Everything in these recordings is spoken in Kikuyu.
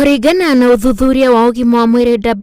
Kũringana na ũthuthuria wa ũgima wa mwĩrĩ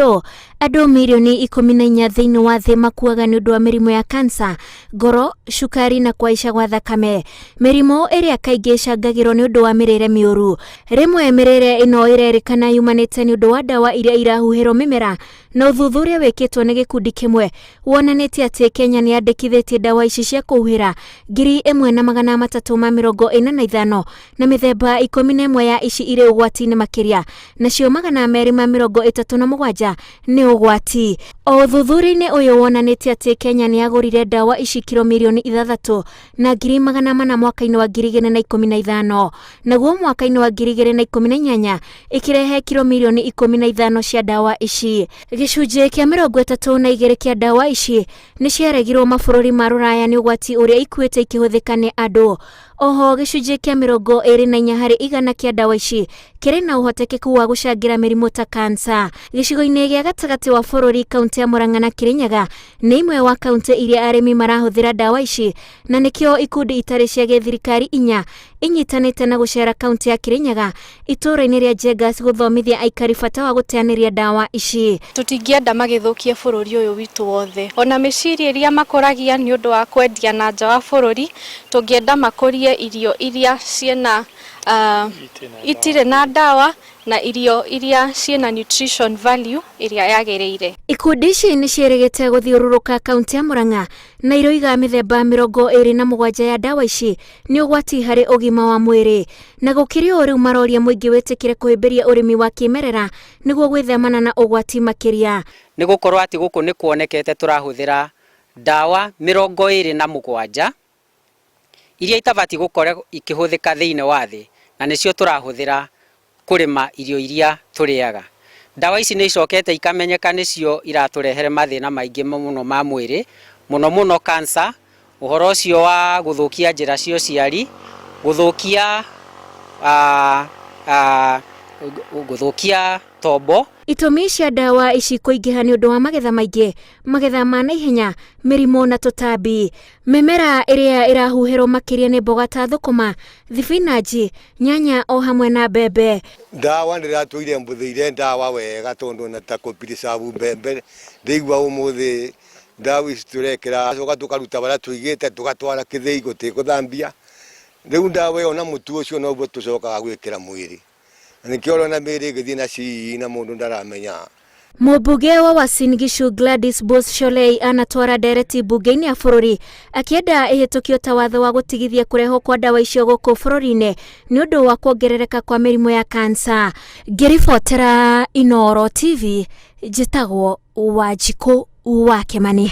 WHO, andũ mirioni 14 thĩinĩ wa thĩ makuaga nĩ ũndũ wa mĩrimũ ya kansa, ngoro, cukari na kũhaica gwa thakame. Mĩrimũ ĩrĩa kaingĩ ĩcangagĩrwo nĩ ũndũ wa mĩrĩre mĩũru. Rĩmwe mĩrĩre ĩno ĩrerĩkana yumanĩte nĩ ũndũ wa ndawa iria irahuhĩrwo mĩmera na ũthuthuria wĩkĩtwo nĩ gĩkundi kĩmwe wonanĩtie atĩ Kenya nĩ yandĩkithĩtie ndawa ici cia kũhuhĩra 1345 na mĩthemba 11 ya ici irĩ ũgwati-inĩ makĩria nacio 237 nĩ ũgwati. O ũthuthuria-inĩ ũyũ wonanĩtie atĩ Kenya nĩ yagũrire ndawa ici kiro mirioni ithathatũ na 400,000 mwaka-inĩ wa 2015 naguo mwaka-inĩ wa 2018 ĩkĩrehe kiro mirioni 15 cia ndawa ici. Gĩcunjĩ kĩa 32 kĩa ndawa ici nĩ ciaregirwo mabũrũri ma rũraya nĩ ũgwati ũrĩa ikuĩte ikĩhũthĩka nĩ andũ. Oho gĩcunjĩ kĩa 24 harĩ igana kĩa ndawa ici kĩrĩ na ũhotekeku wa gũcangĩra mĩrimũ ta kansa. Gĩcigo-inĩ gĩa gatagatĩ wa bũrũri kaunti ya Murang'a na Kirinyaga nĩ imwe wa kaunti iria arĩmi marahũthĩra ndawa ici na nĩkĩo ikundi itarĩ cia gĩthirikari inya inyitanĩte na gũcera kaunti ya Kirinyaga itũũra-inĩ rĩa Jengas gũthomithia aikari bata wa gũteanĩria ndawa ici. Tũtingĩenda magĩthũkie bũrũri ũyũ witũ wothe. Ona mĩciri ĩrĩa makũragia nĩ ũndũ wa kwendia na nja wa bũrũri, tũngĩenda makũrie irio iria ciĩna itirĩ na ndawa na irio iria ciĩna nutrition value ĩrĩa yagĩrĩire. Ikundi ici nĩ ciĩrĩgĩte gũthiũrũrũka kaunti ya Murang'a na iroiga mĩthemba 27 ya ndawa ici nĩ ũgwati harĩ ũgima wa mwĩrĩ. Na gũkĩrĩ ũũ rĩu maroria mũingĩ wĩtĩkĩre kũhĩmbĩria ũrĩmi wa kĩmerera nĩguo gwĩthemana na ũgwati makĩria. Nĩ gũkorwo atĩ gũkũ nĩ kuonekete tũrahũthĩra ndawa 27 iria itabatiĩ gũkorwo ikĩhũthĩka thĩinĩ wa thĩ, na nĩcio tũrahũthĩra kũrĩma irio iria tũrĩaga. Ndawa ici nĩ icokete ikamenyeka nĩcio iratũrehere mathĩna maingĩ mũno ma mwĩrĩ, mũno mũno cancer, ũhoro ũcio wa gũthũkia njĩra cia ũciari, gũthũkia gũthũkia tombo. Itũmi cia ndawa ici kũingĩha nĩ ũndũ wa magetha maingĩ, magetha ma naihenya, mĩrimũ na tũtambi. Mĩmera ĩrĩa ĩrahuhĩrwo makĩria nĩ mboga ta thũkũma, thibinanji, nyanya o hamwe na mbembe. Ndawa ndĩratũire mbũthĩire ndawa wega tondũ ona ta kũ preserve mbembe ndĩigua ũmũthĩ ndawa ici tũrekĩra coka tũkaruta harĩa tũigĩte tũgatwara kĩthĩi gũtigũthambia. Rĩu ndawa ĩyo na mũtu ũcio noguo tũcokaga gwĩkĩra mwĩrĩ. Na nĩkĩo ũrona mĩĩrĩ ĩgĩthiĩ na cii na mũndũ ndaramenya. Mũmbunge wa Uasin Gishu Gladys Boss Shollei anatwara ndereti mbunge-inĩ ya bũrũri akĩenda ĩhĩtũkio ta watho wa gũtigithia kũrehwo kwa ndawa icio gũkũ bũrũri-inĩ nĩ ũndũ wa kuongerereka kwa mĩrimũ ya kansa. Ngĩribotera Inooro TV njĩtagwo Wanjikũ wa Kĩmani.